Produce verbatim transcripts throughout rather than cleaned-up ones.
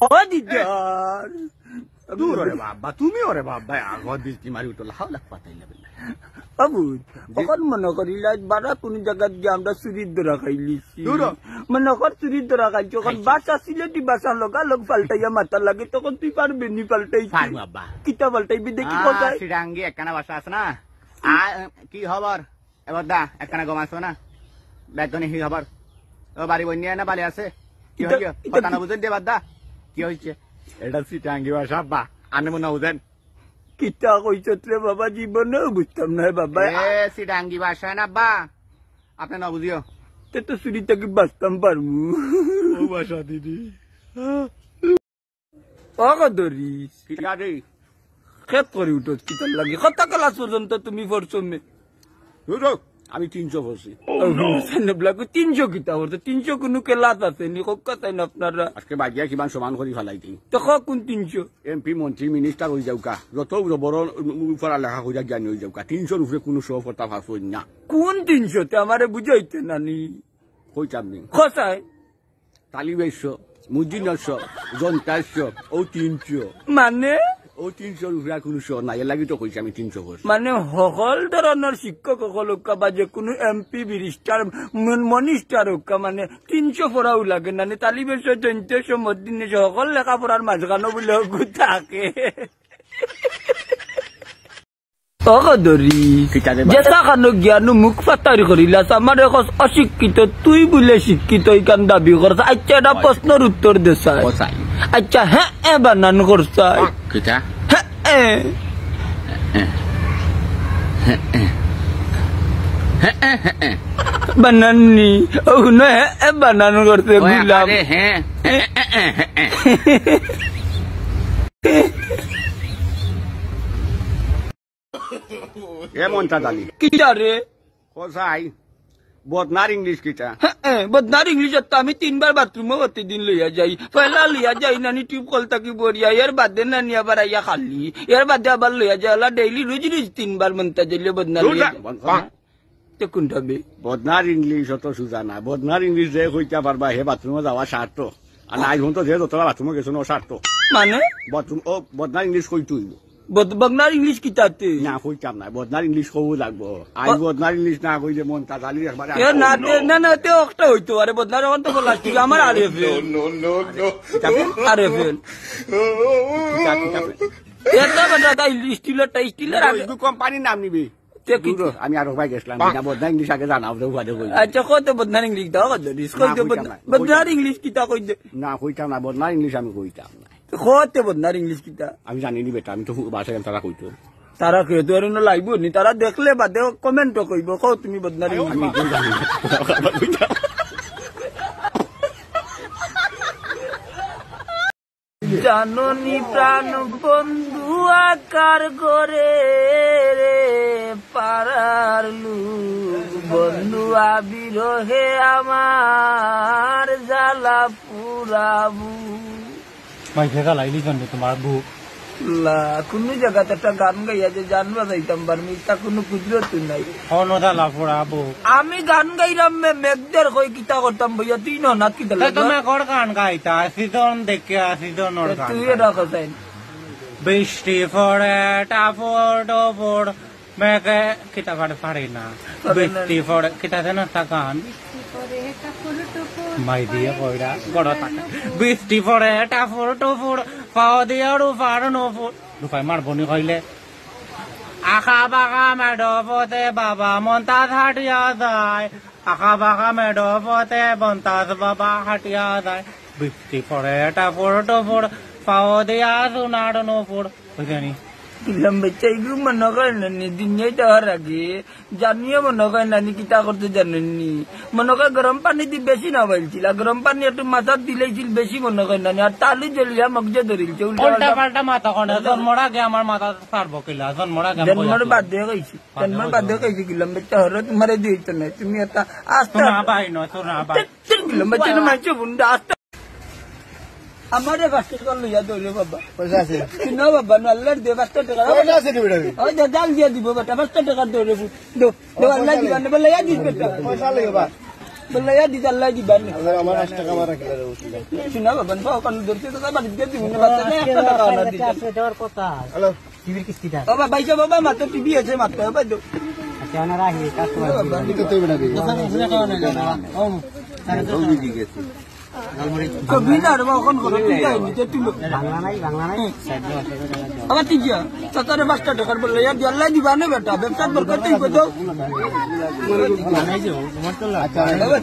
ও দিদার। দূর ওরে বাবা, তুমি ওরে বাবা, আগো দিস্তি মারি উঠো, লাও লাখ পাতাইলা বিল্লা। বাবু, জি। অখন মনো করিলা, বারা কুনু জাগাত গিয়া আমরা চুরির ধরা খাইলিছি। দূর ও। মনো কর চুরির ধরা খাইছি, অখন খাইছি। ভাষা সিলেটি ভাষা লগালগ পাল্টাইয়া মাতা লাগে, তখন তুই পারবে নি পাল্টাইতে? পারমু আব্বা। কিতা পাল্টাইবি দেখি আ, কোথায়? সিটাঙ্গি একখানা ভাষা আছে না? আ, কি খবর? এ বদ্দা, একখানা গম আছো না? বেতনে কি খবর? ও বাড়ি বন্যা না বালি আছে? কি ইতা, হইছে? ইতা কথা না কি? বুঝেন দে বদ্দা। কি হইছে? এটা সিটাঙ্গি ভাষা আব্বা। আনে মনে বুঝেন? কিতা কইছত রে বাবা, জীবনেও বুঝতাম না বাবা। এ, সিটাঙ্গি ভাষা না আব্বা। আপনি না বুঝিও। তে তো চুরি থাকি বাঁচতাম পারমু। ও ভাষা দিদি। অগো দরিস। কিতা রে? খেত করি উঠোস কিতার লাগি? কত ক্লাস পর্যন্ত তুমি পড়ছো মে? দূর হ, আমি তিনশো পড়ছি। ও, হুনো, সাইন ব্লাকু তিনশো কিতা পড়ছো? তিনশো কুনু ক্লাস আছে নি? কক্কা চাইন আপনারা। আজকে বাজিয়া কিমান সমান করি ফালাই দিই। তো ক কোন তিনশো? এমপি, মন্ত্রী, মিনিস্টার হই যাউকা। যত বড়, বড় পড়া লেখা কইরা জ্ঞানী হই যাউকা। তিনশোর উপরে কুনু শো পড়তা পারছইন না। কোন তিনশো? তে আমারে বুঝাইতে নানি। কইতাম নি। খসাই। তালিবের শো, মুজিনর শো, জনতার শো, ও তিনশো। মানে? ও তিনশোর উপরে আর কুনু শো নাই, এর লাগি তো কইছি আমি তিনশো পড়ছি। মানে হকল ধরনর শিক্ষক হকল হউক্কা বা যে কুনু এমপি, ব্যারিস্টার, মন-, মনিস্টার হউক্কা, মানে তিনশো পড়াও লাগে না, নে তালিবের শো, জনতার শো, মুজিনর শো, হকল লেখাপড়ার মাঝখানো বুলে হগু থাকে। অগো দরিস, কিতা রে বাবা? যেতা খানো গিয়ানু মুখ ফাতারি করিলাস, আমারে কস অশিক্ষিত, তুই বুলে শিক্ষিত, ইখান দাবি করস। আচ্ছা, এটা প্রশ্নর উত্তর দে চাই। ও চাই। আচ্ছা, হ্যাঁ, এ বানান কর চাই। কিতা? হ্যাঁ, এ। হ্যাঁ, এ। হ্যাঁ, এ, হ্যাঁ, এ। বানান নি। ও হুনো, হ্যাঁ, এ বানান করছে ওই গুলাম। আরে, হ্যাঁ। হ্যাঁ, এ, এ, হ্যাঁ, এ। এ মন্তাজ আলী। কিতা রে? কসাই, বদনার ইংলিশ কিতা? হ্যাঁ, হ্যাঁ, বদনার ইংলিশ তো আমি তিনবার বাথরুমো প্রতিদিন লইয়া যাই। পয়লা লইয়া যাই নানি টিউব কল থাকি বরিয়া, এর বাদে নানি আবার আইয়া খালি, এর বাদে আবার লইয়া যাই, ওলা ডেইলি রুজ রুজ তিনবার মন্তাজ আলী বদনা লইয়া যাই। তে কোনটা বে? বদনার ইংলিশ অত সুজা না। বদনার ইংলিশ যে কইতা পারবা, হে বাথরুমো যাওয়া সার্থক। আর নাই, এখন তো যে যতটা বাথরুমো গেছো না, অসার্থক। মানে? বাথরুম, ও, বদনার ইংলিশ কইতে হইব। বদ-, বদনার ইংলিশ কিতাতে? না, কইতাম না। বদনার ইংলিশ কও লাগবো। আই ব- বদনার ইংলিশ না কইলে মন্তাজ আলীর একবারে এ, না, তে, না, না, তে একটা হইতো। আরে বদনার এখন তো বলা, তুই আমার আরে fail. No, no, no, no। কিতাবে? আরে ফেল। কিতা, কিতাবে? এটা বেটা, তাই স্টিলের, তাই স্টিলের আরে। ইগু কোম্পানির নাম নিবি। তে কি? দূর, আমি আরো ভাই গেছিলাম, না, বদনার ইংলিশ আগে জানাও, দে, উহাদে কই। আচ্ছা, কত বদনার ইংলিশ দাও, কত রিস না, কই দে, কইতাম বদ-, না, বদনার কইতাম। ইংলিশ কিতা কই দে? না, কইতাম না, বদনার ইংলিশ আমি কইতাম না। কত বদনার ইংলিশ কিতা? আমি জানি নি বেটা, আমি তো বাসায় গেলে তারা কইতো। তারা কইতো, আর অন্য লাইবো নি, তারা দেখলে বাদে কমেন্টও কইবো, কও তুমি বদনার ইংলিশ। আমি নিজেও জানি না। জাননি প্রাণ বন্ধু আকার করে রে পাড়ার লোক, বন্ধু আ বিরহে আমার জ্বালা পুরাবু। মাইকে জ্বালাইলি কেন তোমার বুক? লা, কুনু জাগাত একটা গান গাইয়া যে জান বাজাইতাম পারমু, ইতা কুনু কুদরত নাই। হনো জ্বালা পুরাবু। আমি গান গাইরাম মে-, মেঘদের কই কিতা করতাম বইয়া, তুই ন না কিতা তা লাগা? তুমি কর গান গাইতা, সিজন দেখে, সিজনর গান তুই গাইতা। এটা কোথায়? বৃষ্টি পড়ে টাপুর টুপুর, মেঘে কিতা পারে পারি না। পারে না। বৃষ্টি পড়ে, কিতা যেন একটা গান। মাই দিয়ে কইরা, গড় থাকে। বৃষ্টি পড়ে টাপুর টুপুর, পাও দিয়ে রূপার নুপুর। রূপায় মারবনি কইলে। আঁকা বাঁকা মেঠো পথে বাবা মন্তাজ হাঁটিয়া যায়। আঁকা বাঁকা মেঠো পথে মন্তাজ বাবা হাঁটিয়া যায়। বৃষ্টি পড়ে টাপুর টুপুর, পাও দিয়া সোনার নুপুর। বুঝলি? কিলাম বেচা ইগু মনে কয় না নি, দুনিয়াত আওয়ার আগে জানিও মনে কয় না নি, কিতা করতে জানেন নি? মনে কয় গরম পানি দি বেশি না বাইলছিল, আর গরম পানি একটু মাথাত দিলাইছিল বেশি মনে কয় না নি, আর তালু জ্বলিয়া মগজে ধরিলছে, উল্টা উল্টা পাল্টা। পাল্টা মাথা কনে, জন্মর আগে আমার মাথা ছাড়বো কিলা, জন্মর আগে আমি জন্মর কইয়া বাদে কইছি। জন্মর বাদে কইছি, গেলাম বেটা হরত মারে দিত না। তুমি এটা আস্তে শোনা ভাই নয়, শোনা ভাই। তে-, তে গেলাম বেটা না মারছো বুন্ডা আস্তে। আমারে পাঁচশো টাকা লইয়া দৌড়ে বাবা। পয়সা আছে? কিনো বাবা, না আল্লাহর দে পাঁচশো টাকা। পয়সা আছে নি বেটা? ওই দে, জাল দিয়া দিব বেটা, পাঁচশো টাকা দৌড়ে বুট। দো, দো, আল্লাহ দিবা না, বলে, ইয়া দিস বেটা। পয়সা লইবা। বললে, "ইয়া দিতে আল্লাহ দিবা নি।" আল্লাহ, আমার পাঁচ টাকা আমার রাখিলা রে, বুঝলি? শোনা বাবা, বাবা, ওখানে ধরতে তো বাড়িতে দিব না, বাচ্চা না, একটা টাকা না দিতে। হ্যালো। টিভির কিস্তিটা। বাবা, ভাই সাহেব, বাবা, মাত্র টিভি আছে, মাত্র, বাবা, দো। আচ্ছা, ওনারা আসি, কাজ করে। বাবা, আমি তো তৈরি না, দিবি। তো বিনা রে বাবা, ওখান করে তুই যাই, নিজে তুই লোক। বাংলা নাই, বাংলা নাই। বাবা, ঠিক আছে। সতেরো পাঁচটা টাকার বললে, ইয়া দিতে আল্লাহ দিবা নি বেটা, ব্যবসা বরকত তুই কই দাও। বাংলা নাই যে, তোমার তো আচ্ছা, বাবা,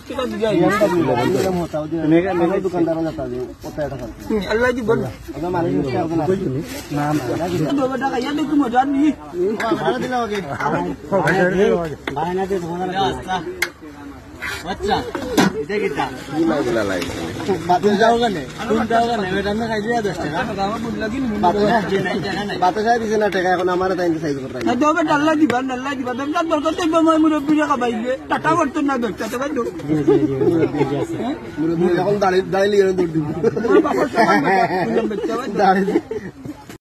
ঠিক আছে। বিএমডব্লিউ লো, বিএমডব্লিউ লো, মোটা, ওই যে, তুমি এখানে, আমার দোকানদার হলে তাদের, কত টাকা? হুম, আল্লাহ কি বলবো? ওটা মালিক হচ্ছে, আপনার না, না। তো বাবা, টাকা, ইয়া দেখো, মজা নেই। বাড়া দিলাম আগে। বাড়া না দিয়ে তোমার আচ্ছা, এটা কি তা? কি মাগুলা লাগছে? বাতাস যাও কেন? কোন যাও কেন? এটা না খাই দিয়া দশ টাকা। বাতাস, বাতাস আর দিছে না টাকা, এখন আমার তাই সাইজ করতে না, তবে ডাল্লা দিবা, ডাল্লা দিবা। বেটা দরকার তো, মুরব্বী টাকা পাইলে, টাটা করতো না, বেটা, টাকা দাও। জি, জি, জি, জি, জি, আছে। মুরব্বী এখন দাঁড়িয়ে, দাঁড়িয়ে লিয়ে দৌড় দিব। আমার বাবার সমান বেটা, বুঝলাম, বেটা, বেটা। দাঁড়িয়ে।